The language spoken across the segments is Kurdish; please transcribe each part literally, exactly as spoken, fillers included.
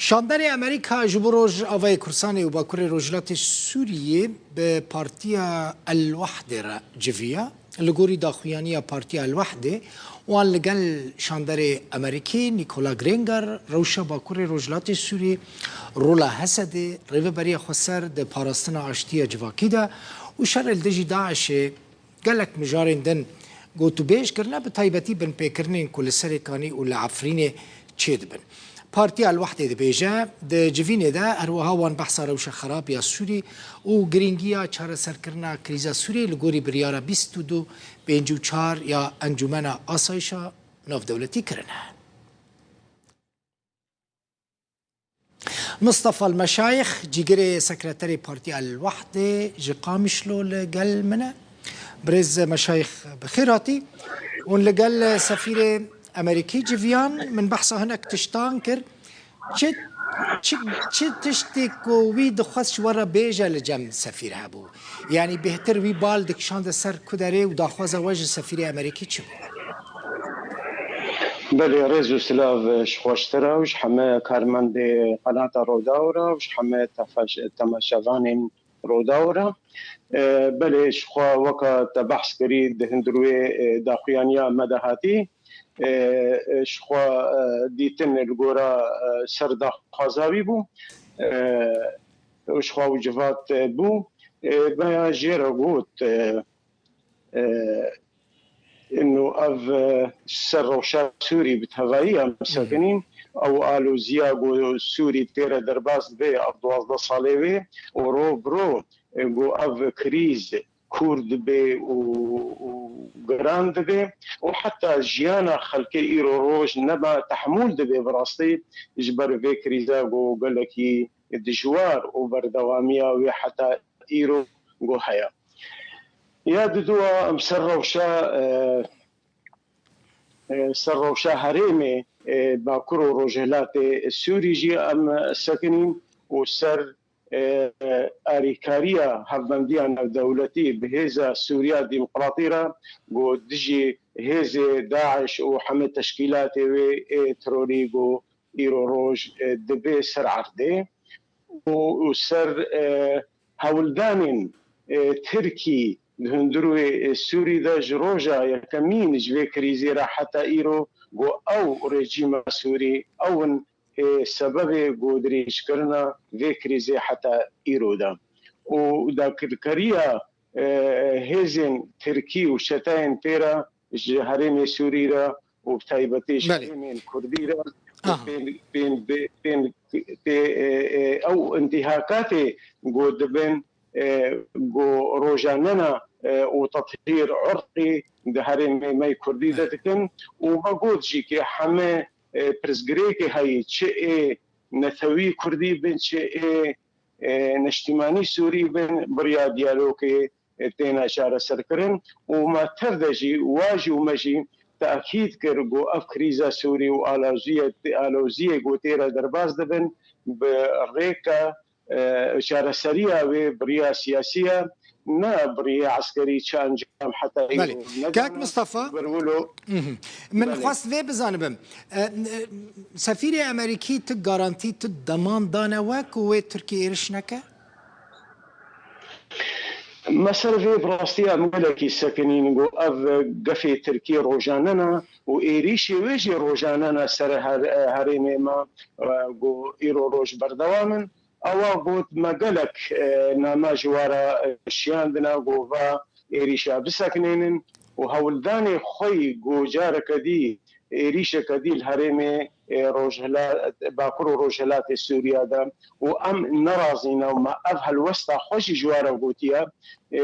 Şanderê Amerîka ji bo Rojavayê Kurdistanê û Bakurê Rojhilatê Sûriyê bi Partiya El Wehdê re civiya. Li gorî daxuyaniya Partiya El Wehdê, wan li gel şanderê Amerîkî Nikola Grengar rewşa Bakurê Rojhilatê Sûriyê, rola Hesedê, rêveberiya xweser di parastina aştiya civakî de û şerê li dijî DAIŞê gelek mijarên din gotûbêj kirine, bi taybetî binpêkirinên ku li Serêkanî û li Efrînê çêdibin. Partiya El Wehdê dibêje, di civînê de her wiha wan behsa rewşa xerab ya Sûrî û girîngiya çareserkirina krîza Sûriyê li gorî biryara bîst û du pêncî û çar ya Encûmena Asayişa Navdewletî kirine. Mistefa El Meşayix, cîgirê sekreterê Partiya El Wehdê ji Qamişlo li gel min e. Birêz Meşayix, bi xêr hatî. Hûn li gel sefîrê Amerîkî civiyan, min behsa hinek tiştan kir. Çi, çi, çi tiştê ku wî dixwest ji we re bêje li cem sefîr hebû? Yanî bêhtir wî bal dikişande ser ku derê û daxwaza we ji sefîrê Amerîkî çi bû? Belê, rêz û silav ji xwe ji te re û ji heme karmendê qenata Rûdaw re û ji heme tefaş-, temaşevanên Rûdaw re. E, belê, ji xwe weke te behs kirî di hundirê, e, daxuyaniya me de hatî. E, e, ji xwe, e, dîtin li gora, e, ser daxwaza wî bû. E, û ji xwe û civat, e, bû. E, me ya jê re got, e, e, ino ev, e, ser rewşa Sûrî bi tevayî em sekinîn. Ew aloziya ku Sûrî tê re derbas dibe ev duwazdeh salê wê û ro bi ro, e, ku ev krîz kûr dibe û, û giran dibe û heta jiyana xelkê îro roj nema tehmûl dibe bi rastî ji ber vê krîza ku gelekî dijwar û berdewamiya wê heta îro ku heye. Ya didua em ser rewşa, e, e, ser rewşa herêmê, e, Bakur û Rojhilatê Sûrî jî em sekinîn û ser, e, alîkariya hevbendiya navdewletî bi hêza Sûriya Demokratî re ku dijî hêzê DAIŞ û hemî teşkîlatê wê ê terorî ku îro roj, e, dibe ser erdê û, û ser, e, hewldanên, e, Tirkî di hundirê, e, Sûrî de ji roja yekemîn ji vê krîzê re heta îro ku ew rejîma Sûrî ew in, e, sebebê godirêjkirina vê krîzê heta îro de. Û dagirkeriya, e, hêzên Tirkî û çeteyên pê re ji herêmê Sûrî re û bi taybetî ji Belê. herêmên Kurdî re û Aha. pên, pên, pê- pên, pê, e, e, ew intîhakatê ku dibin, e, ku rojanena, e, û tethîr urqî di herêmê me yê Kurdî de dikin û me got jî ke heme, e, pirsgirêkê heyî, çi ê netewî Kurdî bin, çi ê, e, neştîmanî Sûrî bin, bi riya diyalogê, e, têne çareserkirin û me tev de jî, wa jî û me jî tekîd kir ku ev krîza Sûrî û aloziyê, aloziyê ku tê re derbas dibin, bi rêka, e, çareseriya wê bi riya siyasî ye, ne bi riya eskerî çi encam heta Belê. îro Kak nedana. Mistefa, Ber wilo Mhm. Min Belê. xwest vê bizanibim. E, e, Sefîrê Amerîkî tu garantî, tu deman dane we ku wê Tirkî êriş neke? Me ser vê bi rastî em gelekî sekinîn ku ev gefê Tirkî rojane ne û êrîşê wê jî rojane ne ser her, herêmê me, e, ku îro roj berdewam in. Ewa got me gelek, e, name ji we re, e, şiyandine ku va êrîşa bisekinênin û hewldanê xwe yî ku careke dî êrîşeke dî li herêmê, e, Rojhila-, Bakur û Rojhilatê Sûriya de û em nerazî ne û me ev helwesta xwe jî ji we re gotiye, e,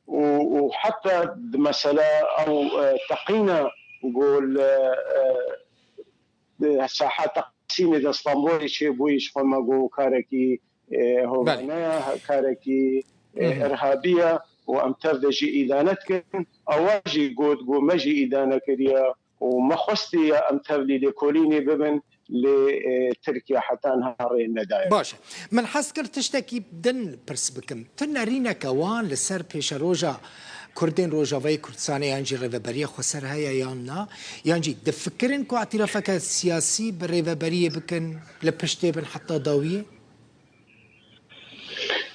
û, û heta di mesela ew, e, teqîna ku li, e, di saha Teqsîmê de Stenbolê çêbûyî ji xwe me got karekî, e, Belê. hovaneya, karekî, e, Hı hı. irhabî ye û em tev de jî îdane dikin. Ewa jî got, got me jî îdane kiriye û me xwestiye em tevlî lêkolînê bibin, lê, e, Tirkiye heta niha rê nedaye. Baş e. Min hez kir tiştekî din pirs bikim. Tu nerîneke wan li ser pêşeroja Kurdên Rojavayê Kurdistanê yan jî Rêveberiya Xweser heye yan na? Yan jî difikirin ku îtirafeke siyasî bi Rêveberiyê bikin, li piştê bin heta dawiyê?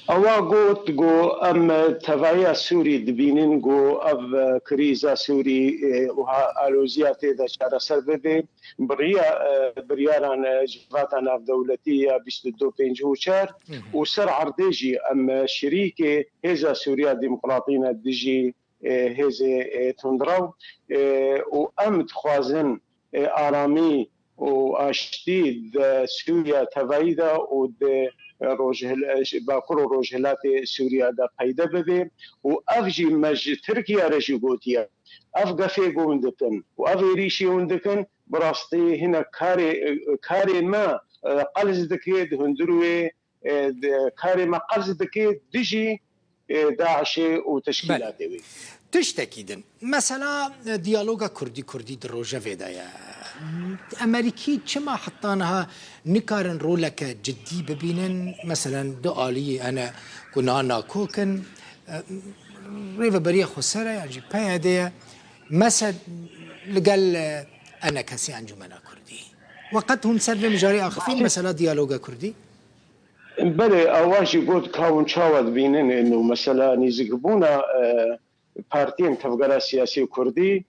Ewa got ku em tevahiya Sûrî dibînin ku ev krîza Sûrî, e, û ha-, aloziya tê de çareser bibe. Bi riya, e, biryaran, e, Civata Navdewletî ya bîst û du pêncî û çar û ser erdê jî em, e, şirîkê Hêza Sûriya Demokratî ne dijî, e, hêzê, e, tundrew, e, û em dixwazin, e, aramî û aştî di Sûriya tevayî de û di rojhil-, Bakur û Rojhilatê Sûriya de peyde bibe û ev jî me ji Tirkiye re jî gotiye. Ev gefê ku hûn dikin û ev êrîşê hûn dikin, bi rastî hinek karê, karê me, e, qels dike, di hundir wê, e, di, karê me qels dike dijî, e, DAIŞê û teşkîlatê wê. Tiştekî din. Mesela, e, diyaloga Kurdî-Kurdî di rojevê de ye. Emerîkî çima heta niha nikarin roleke cidî bibînin? Meselen, du alî hene ku niha nakok in, e, Rêveberiya Xweser e yan jî PYD ye. Mese li gel, e, ENKSê, Encûmena Kurdî. We qet hûn ser vê mijarê axifîn, mesela diyaloga Kurdî? Belê, ewa jî got ka hûn çawa dibînin êno mesela nîzikbûna, e, partiyên tevgera siyasî Kurdî,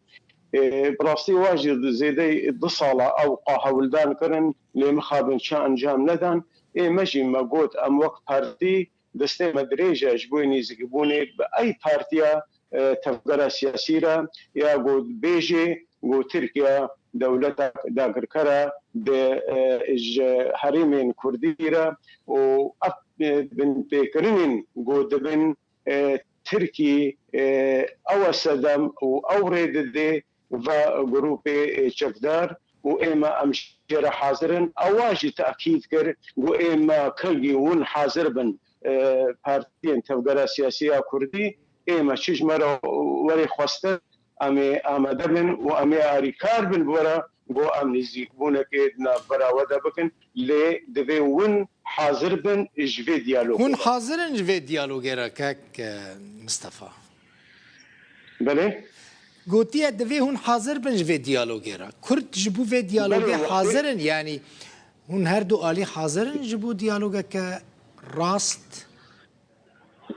e, bi rastî wa jî zêdey du sala ew qa hewldan kirin, lê mixabin çi encam nedan. Ê me jî me got em wek partî destê me dirêj e ji bo nîzikbûnê bi ey partiya, e, tevgera siyasî re ya ku bêjê ku Tirkiye dewleta dagirker e di, e, ji herêmên Kurdî re û ev, e, binpêkirinên ku dibin, e, Tirkî, e, ew e sedem û ew rê didê ve grûpê, e, çekdar û ê me em jê re hazir in. Ewa jî tekîd kir ku ê me kengî hûn hazir bin, e, partiyên tevgera siyasî ya Kurdî, ê me çi ji me re werê xwestin, em ê amade bin û em ê arîkar bin bi we re ku em nêzîkbûnekê di navbera we de bikin, lê divê hûn hazir bin ji vê diyalogê re. Hûn hazir in ji vê diyalogê re, kek, e, Mistefa? Belê. Gotiye, divê hûn hazir bin ji vê diyalogê re. Kurd ji bo vê diyalogê hazir in, yanî hûn her du alî hazir in ji bo diyalogeke rast?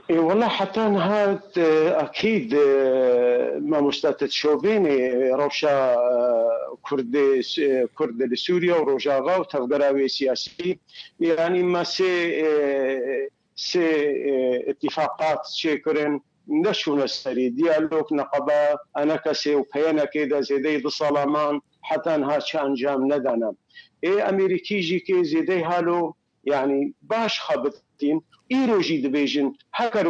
Ê wela heta niha, e, akîd, e, mamoste Titşovênê, e, rewşa, e, Kurdê, e, Kurd li Sûriye û Rojava û tevgera wê siyasî, yanî me sê, e, sê, e, îtîfaqat çêkirin, neçûne serî. Diyalog, neqeba ENKSê û PYNKê de zêdeyî du sala man, heta niha çi encam nedane. Ê Amerîkî jî kê zêdeyî halo, yanî baş xebitîn, îro jî dibêjin, heger,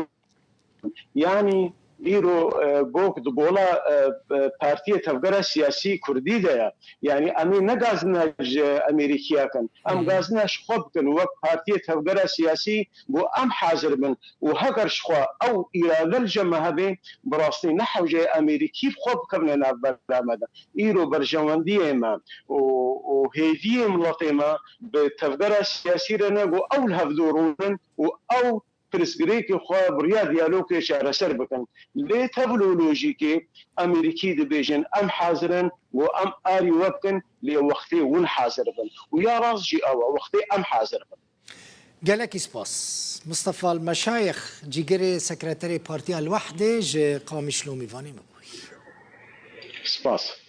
yanî îro, e, gok di gola, e, e, partiyê tevgera siyasî Kurdî de ye. Yanî em ê ne gazina ji Amerîkiya kin. Em gazina ji xwe bikin wek partiyê tevgera siyasî, ku em hazir bin û heger ji xwe ew îrade li cem me hebe, bi rastî ne hewce ye Amerîkî bi xwe bikevine navbera me de. Îro berjewendiyê me û, û hêviyê miletê me bi tevgera siyasî re ne ku ew li hevdû rûnin û ew pirsgirêkê xwe bi riya diyalogê çareser bikin. Lê tevlolojîkê Amerîkî dibêjin, em hazir in û em arî we bikin, lê wextê hûn hazir bin. Û ya rast jî ew e, wextê em hazir bin. Gelekî spas. Mistefa Elmeşayix, cîgirê sekreterê Partiya El-Wehdê ji Qamişlo mîvanê me bûyî. Spas.